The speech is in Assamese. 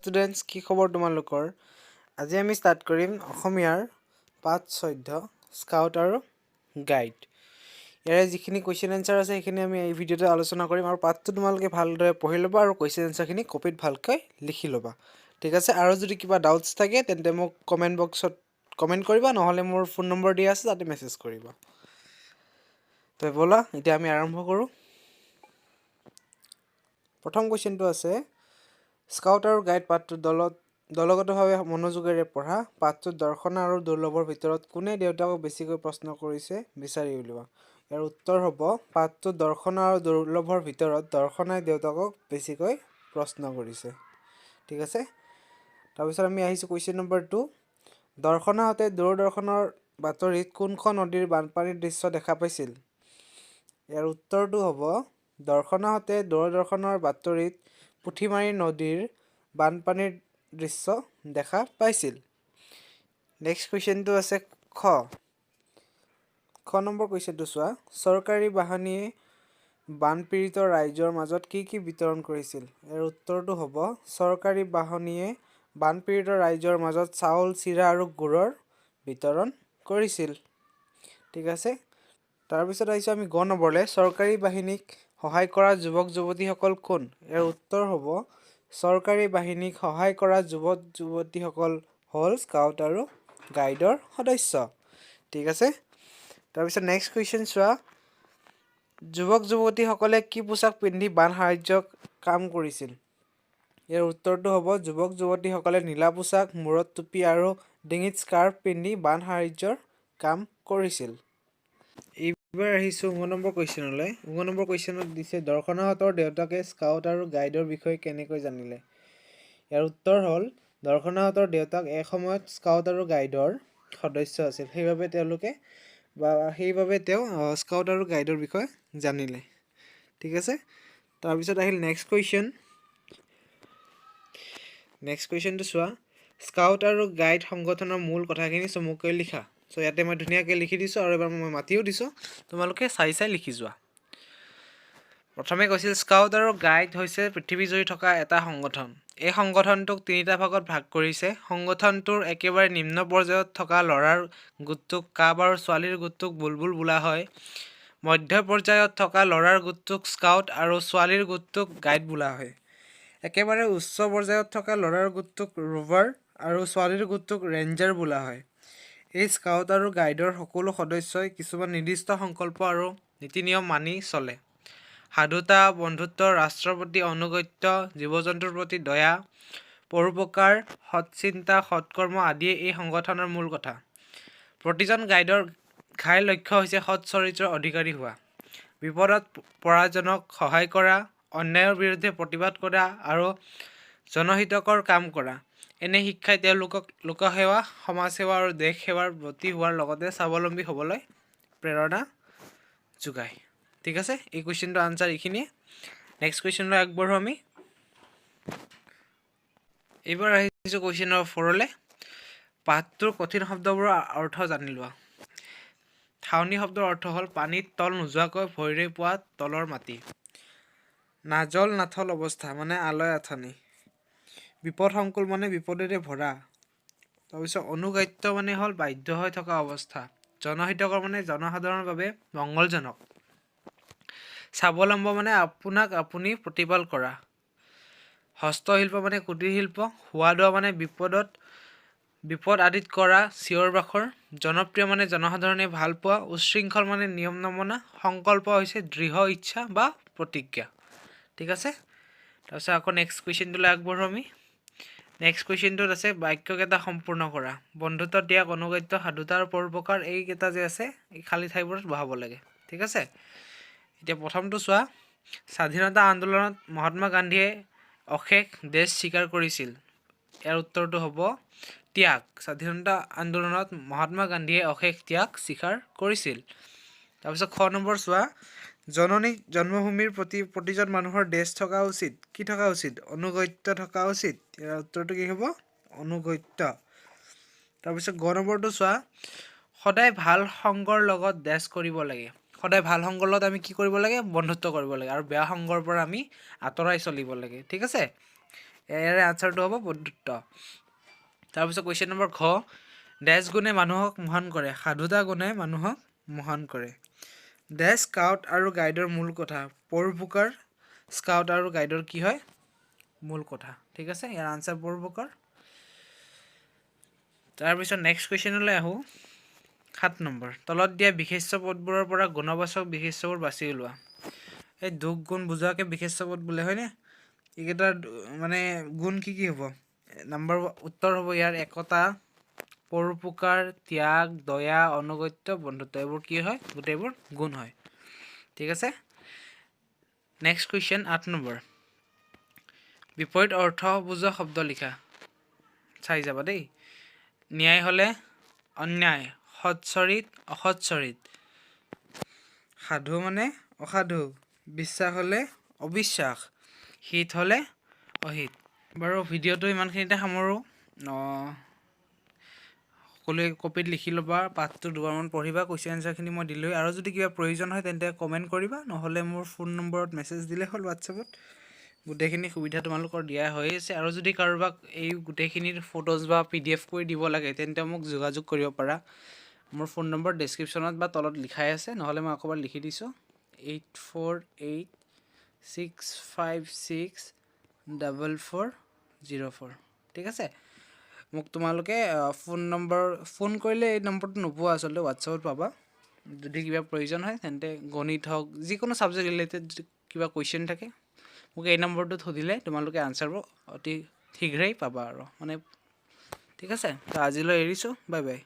ষ্টুডেণ্টছ, কি খবৰ তোমালোকৰ? আজি আমি ষ্টাৰ্ট কৰিম অসমীয়াৰ পাঠ 14, স্কাউট আৰু গাইড। ইয়াৰে যিখিনি কুৱেশ্যন এনচাৰ আছে, সেইখিনি আমি এই ভিডিঅ'টোত আলোচনা কৰিম। আৰু পাঠটো তোমালোকে ভালদৰে পঢ়ি ল'বা আৰু কুৱেশ্যন এনচাৰখিনি কপিত ভালকৈ লিখি ল'বা, ঠিক আছে? আৰু যদি কিবা ডাউটছ থাকে, তেন্তে মোক কমেণ্ট বক্সত কমেণ্ট কৰিবা, নহ'লে মোৰ ফোন নম্বৰ দিয়া আছে, তাতে মেছেজ কৰিবা। তো ব'লা, এতিয়া আমি আৰম্ভ কৰোঁ। প্ৰথম কুৱেশ্যনটো আছে, স্কাউট আৰু গাইড পাঠটো দলগতভাৱে মনোযোগেৰে পঢ়া। পাঠটোত দৰ্শনা আৰু দুৰ্লভৰ ভিতৰত কোনে দেউতাকক বেছিকৈ প্ৰশ্ন কৰিছে বিচাৰি উলিওৱা। ইয়াৰ উত্তৰ হ'ব, পাঠটোত দৰ্শনা আৰু দুৰ্লভৰ ভিতৰত দৰ্শনাই দেউতাকক বেছিকৈ প্ৰশ্ন কৰিছে, ঠিক আছে? তাৰপিছত আমি আহিছোঁ কুৱেশ্যন নম্বৰ 2। দৰ্শনাহঁতে দূৰদৰ্শনৰ বাতৰিত কোনখন নদীৰ বানপানীৰ দৃশ্য দেখা পাইছিল? ইয়াৰ উত্তৰটো হ'ব, দৰ্শনাহঁতে দূৰদৰ্শনৰ বাতৰিত পুঠিমাৰী নদীৰ বানপানীৰ দৃশ্য দেখা পাইছিল। নেক্সট কুৱেশ্যনটো আছে খ। খ নম্বৰ কুৱেশ্যনটো চোৱা, চৰকাৰী বাহিনীয়ে বানপীড়িত ৰাইজৰ মাজত কি কি বিতৰণ কৰিছিল? ইয়াৰ উত্তৰটো হ'ব, চৰকাৰী বাহিনীয়ে বানপীড়িত ৰাইজৰ মাজত চাউল, চিৰা আৰু গুৰৰ বিতৰণ কৰিছিল, ঠিক আছে? তাৰপিছত আহিছোঁ আমি গ নম্বৰলৈ। চৰকাৰী বাহিনীক সহায় কৰা যুৱক যুৱতীসকল কোন? ইয়াৰ উত্তৰ হ'ব, চৰকাৰী বাহিনীক সহায় কৰা যুৱক যুৱতীসকল হ'ল স্কাউট আৰু গাইডৰ সদস্য, ঠিক আছে? তাৰপিছত নেক্সট কুৱেশ্যন চোৱা, যুৱক যুৱতীসকলে কি পোচাক পিন্ধি বান সাহাৰ্য কাম কৰিছিল? ইয়াৰ উত্তৰটো হ'ব, যুৱক যুৱতীসকলে নীলা পোচাক, মূৰত টুপি আৰু ডিঙিত স্কাৰ্ফ পিন্ধি বান সাহাৰ্যৰ কাম কৰিছিল। এইবাৰ আহিছোঁ ঙ নম্বৰ কুৱেশ্যনলৈ। ঙ নম্বৰ কুৱেশ্যনত দিছে, দৰ্শনাহঁতৰ দেউতাকে স্কাউট আৰু গাইডৰ বিষয়ে কেনেকৈ জানিলে? ইয়াৰ উত্তৰ হ'ল, দৰ্শনাহঁতৰ দেউতাক এসময়ত স্কাউট আৰু গাইডৰ সদস্য আছিল। সেইবাবে তেওঁলোকে বা সেইবাবে তেওঁ স্কাউট আৰু গাইডৰ বিষয়ে জানিলে, ঠিক আছে? তাৰপিছত আহিল নেক্সট কুৱেশ্যন। নেক্সট কুৱেশ্যনটো চোৱা, স্কাউট আৰু গাইড সংগঠনৰ মূল কথাখিনি চমুকৈ লিখা। চ' ইয়াতে মই ধুনীয়াকৈ লিখি দিছোঁ আৰু এবাৰ মই মাতিও দিছোঁ, তোমালোকে চাই চাই লিখি যোৱা। প্ৰথমে কৈছিল, স্কাউট আৰু গাইড হৈছে পৃথিৱীজুৰি থকা এটা সংগঠন। এই সংগঠনটোক তিনিটা ভাগত ভাগ কৰিছে। সংগঠনটোৰ একেবাৰে নিম্ন পৰ্যায়ত থকা ল'ৰাৰ গোটটোক কাব আৰু ছোৱালীৰ গোটটোক বুলবুল বোলা হয়। মধ্য পৰ্যায়ত থকা ল'ৰাৰ গোটটোক স্কাউট আৰু ছোৱালীৰ গোটটোক গাইড বোলা হয়। একেবাৰে উচ্চ পৰ্যায়ত থকা ল'ৰাৰ গোটটোক ৰোভাৰ আৰু ছোৱালীৰ গোটটোক ৰেঞ্জাৰ বোলা হয়। এই স্কাউট আৰু গাইডৰ সকলো সদস্যই কিছুমান নিৰ্দিষ্ট সংকল্প আৰু নীতি নিয়ম মানি চলে। সাধুতা, বন্ধুত্ব, ৰাষ্ট্ৰৰ প্ৰতি আনুগত্য, জীৱ জন্তুৰ প্ৰতি দয়া, পৰোপকাৰ, সৎচিন্তা, সৎকৰ্ম আদিয়ে এই সংগঠনৰ মূল কথা। প্ৰতিজন গাইডৰ ঘাই লক্ষ্য হৈছে সৎ চৰিত্ৰৰ অধিকাৰী হোৱা, বিপদত পৰাজনক সহায় কৰা, অন্যায়ৰ বিৰুদ্ধে প্ৰতিবাদ কৰা আৰু জনহিতকৰ কাম কৰা। এনে শিক্ষাই তেওঁলোকক লোকসেৱা, সমাজসেৱা আৰু দেশ সেৱাৰ ব্ৰতী হোৱাৰ লগতে স্বাৱলম্বী হ'বলৈ প্ৰেৰণা যোগায়। ঠিক আছে, এই কুৱেশ্যনটোৰ আনচাৰ এইখিনিয়ে। নেক্সট কুৱেশ্যনলৈ আগবাঢ়োঁ আমি। এইবাৰ আহিছোঁ কুৱেশ্যন নম্বৰ 4লৈ। পাঠটোৰ কঠিন শব্দবোৰৰ অৰ্থ জানি লোৱা। থাউনি শব্দৰ অৰ্থ হ'ল পানীত তল নোযোৱাকৈ ভৰিৰে পোৱা তলৰ মাটি। নাজল নাথল অৱস্থা মানে আলয় আথানি। বিপদসংকুল মানে বিপদেৰে ভৰা। তাৰপিছত অনুগাত্য মানে হ'ল বাধ্য হৈ থকা অৱস্থা। জনহিতকৰ মানে জনসাধাৰণৰ বাবে মংগলজনক। স্বাৱলম্ব মানে আপোনাক আপুনি প্ৰতিপাল কৰা। হস্তশিল্প মানে কুটিৰ শিল্প। হুৱা দুৱা মানে বিপদ আদিত কৰা চিঞৰ বাখৰ। জনপ্ৰিয় মানে জনসাধাৰণে ভাল পোৱা। উচ্ছৃংখল মানে নিয়ম নমনা। সংকল্প হৈছে দৃঢ় ইচ্ছা বা প্ৰতিজ্ঞা, ঠিক আছে? তাৰপিছত আকৌ নেক্সট কুৱেশ্যনটোলৈ আগবাঢ়োঁ আমি। নেক্সট কুৱেশ্যনটোত আছে, বাক্যকেইটা সম্পূৰ্ণ কৰা। বন্ধুত্ব, ত্যাগ, অনুগত্য, সাধুতা আৰু পৰোপকাৰ, এইকেইটা যে আছে, এই খালী ঠাইবোৰত বহাব লাগে, ঠিক আছে? এতিয়া প্ৰথমটো চোৱা, স্বাধীনতা আন্দোলনত মহাত্মা গান্ধীয়ে অশেষ দেশ স্বীকাৰ কৰিছিল। ইয়াৰ উত্তৰটো হ'ব ত্যাগ। স্বাধীনতা আন্দোলনত মহাত্মা গান্ধীয়ে অশেষ ত্যাগ স্বীকাৰ কৰিছিল। তাৰপিছত খ নম্বৰ চোৱা, জননী জন্মভূমিৰ প্ৰতি প্ৰতিজন মানুহৰ দেশ থকা উচিত। কি থকা উচিত? অনুগত্য থকা উচিত। ইয়াৰ উত্তৰটো কি হ'ব? অনুগত্য। তাৰপিছত গ নম্বৰটো চোৱা, সদায় ভাল সংগৰ লগত ডেছ কৰিব লাগে। সদায় ভাল সংগৰ লগত আমি কি কৰিব লাগে? বন্ধুত্ব কৰিব লাগে আৰু বেয়া সংগৰ পৰা আমি আঁতৰাই চলিব লাগে, ঠিক আছে? ইয়াৰে আনচাৰটো হ'ব বন্ধুত্ব। তাৰপিছত কুৱেশ্যন নম্বৰ ঘ, ডেছ গুণে মানুহক মহান কৰে? সাধুতা গুণে মানুহক মহান কৰে। ডেছ স্কাউট আৰু গাইডৰ মূল কথা? পৰোপকাৰ। স্কাউট আৰু গাইডৰ কি হয়? মূল কথা। ঠিক আছে, ইয়াৰ আনচাৰ পৰোপকাৰ। তাৰপিছত নেক্সট কুৱেশ্যনলৈ আহোঁ, 7 নম্বৰ। তলত দিয়া বিশেষ্য পদবোৰৰ পৰা গুণবাচক বিশেষ্যবোৰ বাছি উলিওৱা। এই দোষ গুণ বুজোৱাকৈ বিশেষ্য পদ বোলে, হয়নে? এইকেইটাৰ মানে গুণ কি কি হ'ব? নাম্বাৰ উত্তৰ হ'ব ইয়াৰ একতা, পৰোপকাৰ, ত্যাগ, দয়া, অনুগত্য, বন্ধুত্ব। এইবোৰ কি হয়? গোটেইবোৰ গুণ হয়। ঠিক আছে। নেক্সট কুৱেশ্যন 8 নম্বৰ, বিপৰীত অৰ্থ বুজোৱা শব্দ লিখা। চাই যাবা দেই। ন্যায় হ'লে অন্যায়, সৎচৰিত অসৎচৰিত, সাধু মানে অসাধু, বিশ্বাস হ'লে অবিশ্বাস, হিত হ'লে অহিত। বাৰু, ভিডিঅ'টো ইমানখিনিতে সামৰোঁ। সকলোৱে কপিত লিখি ল'বা, পাঠটো দুবাৰমান পঢ়িবা। কুৱেশ্যন এনচাৰখিনি মই দিলোঁৱেই। আৰু যদি কিবা প্ৰয়োজন হয়, তেন্তে কমেণ্ট কৰিবা, নহ'লে মোৰ ফোন নম্বৰত মেছেজ দিলেই হ'ল হোৱাটছএপত। গোটেইখিনি সুবিধা তোমালোকৰ দিয়া হৈ আছে। আৰু যদি কাৰোবাক এই গোটেইখিনিৰ ফটোজ বা পিডিএফ কৰি দিব লাগে, তেন্তে মোক যোগাযোগ কৰিব পাৰা। মোৰ ফোন নম্বৰ ডেছক্ৰিপশ্যনত বা তলত লিখাই আছে, নহ'লে মই আকৌ এবাৰ লিখি দিছোঁ, 8486564404। ঠিক আছে। মোক তোমালোকে ফোন নম্বৰ, ফোন কৰিলে এই নম্বৰটো নোপোৱা আচলতে, হোৱাটছএপত পাবা। যদি কিবা প্ৰয়োজন হয়, তেন্তে গণিত হওক, যিকোনো ছাবজেক্ট ৰিলেটেড যদি কিবা কুৱেশ্যন থাকে, মোক এই নম্বৰটোত সুধিলে তোমালোকে আনচাৰবোৰ অতি শীঘ্ৰেই পাবা আৰু মানে। ঠিক আছে, তো আজিলৈ এৰিছোঁ। Bye bye.